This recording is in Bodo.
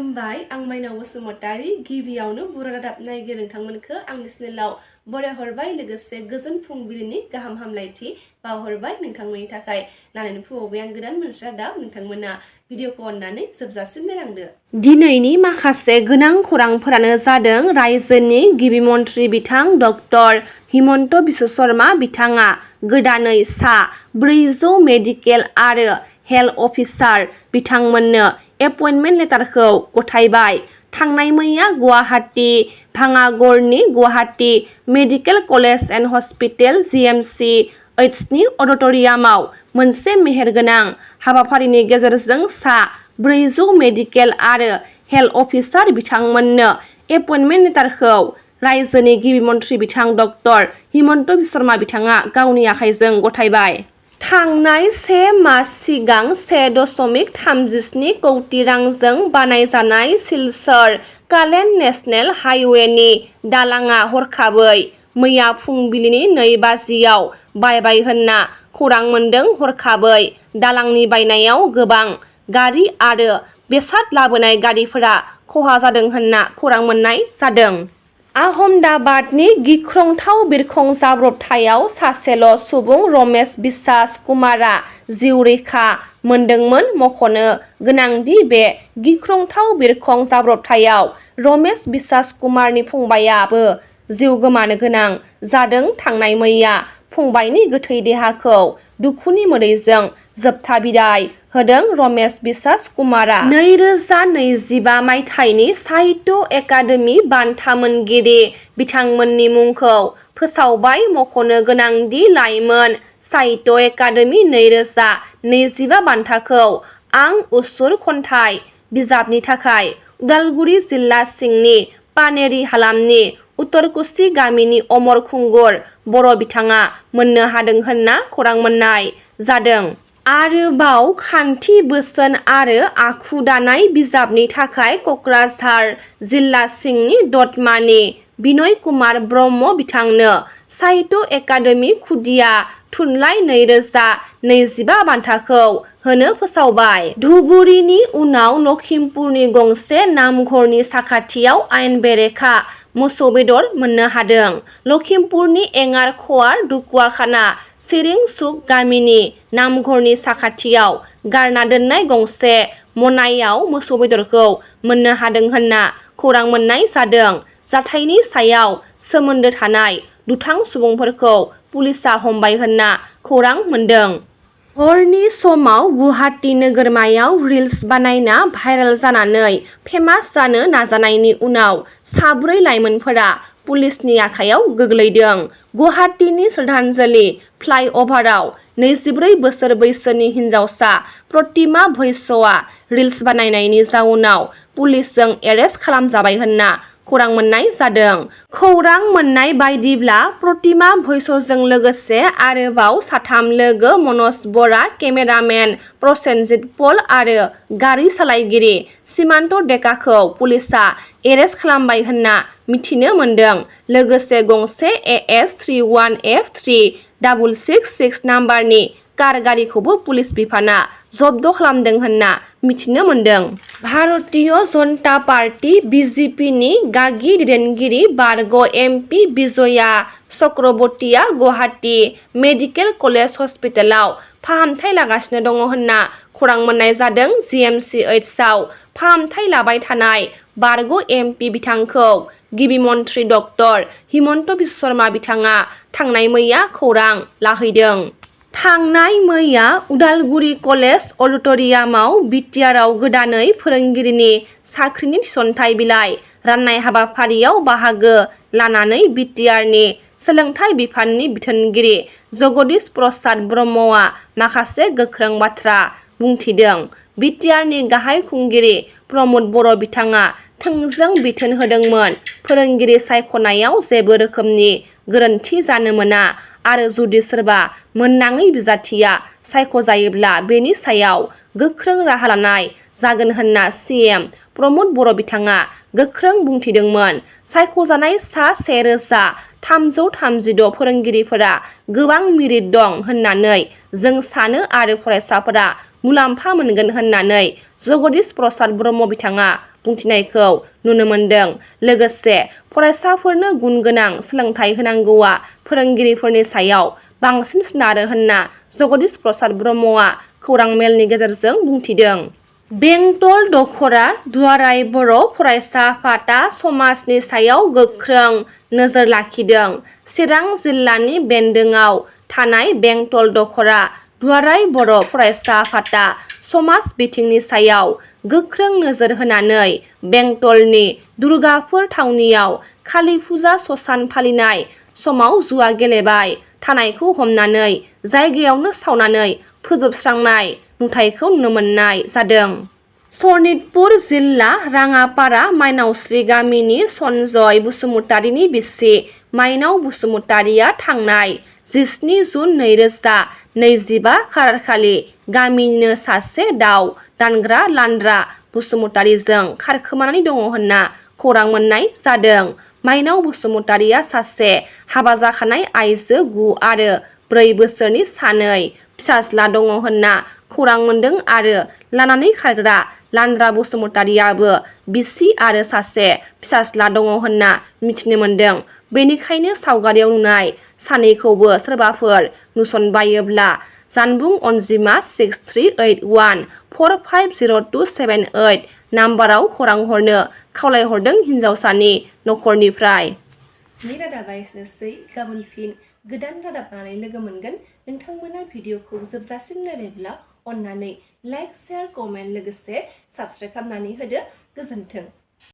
खुलुमबाय आं माइनाव बसुमतारी गिबियावनो बर' रादाब नायगिरि नोंथांमोनखौ आंनि चेनेलाव बरायहरबाय लोगोसे गोजोन फुंबिलिनि गाहाम हामलायथि बावहरबाय नोंथांमोननि थाखाय नायनानै फैबाय आं गोदान मोनसे रादाब नोंथांमोना भिडिअखौ अननानै जोबजासिम नायलांदो। दिनैनि माखासे गोनां खौरांफोरानो जादों रायजोनि गिबि मन्थ्रि बिथां डक्टर हिमन्त बिश्व शर्मा बिथाङा गोदानै सा 400 मेडिकेल आरो हेल्थ अफिसार बिथांमोननो एपइन्टमेन्ट लेटारखौ गथायबाय। थांनाय मैया गुवाहाटी भाङागड़नि Guwahati medical college and hospital GMCHनि अडिट'रियामाव मोनसे मेहेरगोनां हाबाफारिनि गेजेरजों सा 400 मेडिकेल आरो हेल्थ अफिसार बिथांमोननो एपइन्टमेन्ट लेटारखौ रायजोनि गिबि मन्थ्रि बिथां डक्टर हिमन्त बिश्व शर्मा बिथाङा गावनि आखाइजों गथायबाय। थांनाय 1 मास सिगां 1.37 कौटि रांजों बानायजानाय सिलचर कालेन नेशनेल हाइवेनि दालांआ हरखाबै मैया फुंबिलिनि 2 बाजियाव बायबाय होनना खौरां मोन्दों। हरखाबै दालांनि बायनायाव गोबां गारि आरो बेसाद लाबोनाय गारिफोरा खहा जादों होनना खौरां मोन्नाय जादों। आहमदाबादनि गिख्रंथाव बिरखं जाब्रबथायाव सासेल' सुबुं रमेश बिश्वास कुमारआ जिउ रैखा मोनदोंमोन। मख'नो गोनांदि बे गिख्रंथाव बिरखं जाब्रबथायाव रमेश बिश्वास कुमारनि फंबायाबो जिउ गोमानो गोनां जादों। थांनाय मैया फंबायनि गोथै देहाखौ दुखुनि मोदैजों जोबथा बिदाय होदों। रमेश बिश्वास कुमारआ 2025 मायथाइनि साहित्य एकाडेमि बान्था मोनगिरि बिथांमोननि मुंखौ फोसावबाय। मख'नो गोनांदि लाइमोन साहित्य एकाडेमि 2025 बान्थाखौ आं उसुर खन्थाइ बिजाबनि थाखाय उदालगुरि जिल्ला सिंनि पानेरि हालामनि उत्तरकुसि गामिनि अमर खुंगुर बर' बिथाङा मोननो हादों होनना खौरां मोन्नाय जादों। आरोबाव खान्थि बोसोन आरो आखु दानाय बिजाबनि थाखाय क'क्राझार जिल्ला सिंनि दतमानि बिनय कुमार ब्रह्म बिथांनो साहित्य एकाडेमि खुदिया थुनलाइ 2025 बान्थाखौ होनो फोसावबाय। धुबुरीनि उनाव लखिमपुरनि गंसे नामघरनि साखाथियाव आयेन बेरेखा मोसौ बेदर मोननो हादों। लखिमपुरनि एङारख'वार दुकुवाखाना सिरिंसुक गामिनि नामघरनि साखाथियाव गारना दोननाय गंसे मनायाव मोसौ बेदरखौ मोननो हादों होनना खौरां मोन्नाय जादों। जाथायनि सायाव सोमोन्दो थानाय दुथां सुबुंफोरखौ पुलिसआ हमबाय होनना खौरां मोन्दों। हरनि समाव गुवाहाटी नोगोरमायाव रिल्स बानायना भाइरेल जानानै फेमास जानो नाजानायनि उनाव 4 लाइमोनफोरा पुलिसनि आखायाव गोग्लैदों। गुवाहाटीनि श्रद्धांजलि फ्लाइअभाराव 24 बोसोर बैसोनि हिनजावसा प्रतिमा भैस'आ रिल्स बानायनायनि जाउनाव पुलिसजों एरेस्ट खालामजाबाय होनना खौरां मोन्नाय जादों। खौरां मोन्नाय बायदिब्ला प्रतिमा भैस'जों लोगोसे आरोबाव 3 लोगो मनज बरा, केमेरामेन प्रसेनजित पल आरो गारि सालायगिरि सिमान्त डेकाखौ पुलिसआ एरेस्ट खालामबाय होनना मिथिनो मोन्दों। लोगोसे गंसे AS31F3666 नाम्बारनि कार गारिखौबो पुलिस बिफाना जब्द खालामदों होनना मिथिनो मोन्दों। भारतीय जनता पार्टी BJPनि गागि दैदेनगिरि बारग' MP बिजया चक्रबर्तीया गुवाहाटी मेडिकेल कलेज हस्पिटालाव फाहामथाय लागासिनो दङ होनना खौरां मोन्नाय जादों। GMCHआव फाहामथाय लाबाय थानाय बारग' MP बिथांखौ गिबि मन्थ्रि डक्टर हिमन्त बिश्व शर्मा बिथाङा थांनाय मैया खौरां लाहैदों। थांनाय मैया उदालगुरि कलेज अडिट'रियामाव बिटिआरआव गोदानै फोरोंगिरिनि साख्रिनि थिसनथाय बिलाइ राननाय हाबाफारियाव बाहागो लानानै बिटिआरनि सोलोंथाइ बिफाननि बिथोनगिरि जगदीश प्रसाद ब्रह्मआ माखासे गोख्रों बाथ्रा बुंथिदों। बिटिआरनि गाहाय खुंगिरि प्रमद बर' बिथाङा थोंजों बिथोन होदोंमोन फोरोंगिरि सायख'नायाव जेबो रोखोमनि गोरोन्थि जानो मोना आरो जुदि सोरबा मोननाङै बिजाथिया सायख'जायोब्ला बेनि सायाव गोख्रों राहा लानाय जागोन होनना CM प्रमद बर' बिथाङा गोख्रों बुंथिदोंमोन। सायख'जानाय सा 1336 फोरोंगिरिफोरा गोबां मेरिट दं होननानै जों सानो आरो फरायसाफोरा मुलाम्फा मोनगोन होननानै जगदीश प्रसाद ब्रह्म बिथाङा बुंथिनायखौ नुनो मोनदों। लोगोसे फरायसाफोरनो गुन गोनां सोलोंथाइ होनांगौआ फोरोंगिरिफोरनि सायाव बांसिन सोनारो होनना जगदीश प्रसाद ब्रह्मआ खौरां मेलनि गेजेरजों बुंथिदों। बेंटल दख'रा दुआराय बर' फरायसा आफादआ समाजनि सायाव गोख्रों नोजोर लाखिदों। चिरां जिल्लानि बेन्दोंआव थानाय बेंटल दख'रा दुआराय बर' फरायसा आफादआ समाज बिथिंनि सायाव गोख्रों नोजोर होनानै बेंटलनि दुर्गापुर थावनियाव कालि फुजा ससान फालिनाय समाव जुवा गेलेबाय थानायखौ हमनानै जायगायावनो सावनानै फोजोबस्रांनाय नुथायखौ नुनो मोननाय जादों। सनितपुर जिल्ला राङापारा माइनावस्रि गामिनि सनजय बसुमतारिनि बिसि माइनाव बसुमतारिया थांनाय 17 जुन 2025 खालारखालि गामिनिनो सासे दाउ दानग्रा लान्द्रा बसुमतारिजों खारखोमानानै दङ होनना खौरां मोननाय जादों। माइनाव बसुमतारिया सासे हाबा जाखानाय आइजो 9 आरो 4 बोसोरनि सानै फिसाज्ला दङ होनना खौरां मोनदों आरो लानानै खारग्रा लान्द्रा बसुमतारियाबो बिसि आरो सासे फिसाज्ला दङ होनना मिथिनो मोनदों। बेनिखायनो सावगारियाव नुनाय सानैखौबो सोरबाफोर नुसनबायोब्ला जानबुं अनजिमा 6381450278 नाम्बाराव खौरां हरनो खावलायहरदों हिन्जावसानि नखरनिफ्राय। रादाबा एसेनोसै। गाबोन फिन गोदान रादाब लानानै लोगो मोनगोन। नोंथांमोना भिडिअखौ जोबजासिम नायबायब्ला अन्नानै लाइक, शेयार, कमेन्ट लोगोसे साबस्क्राइब खालामनानै होदो। गोजोन्थों।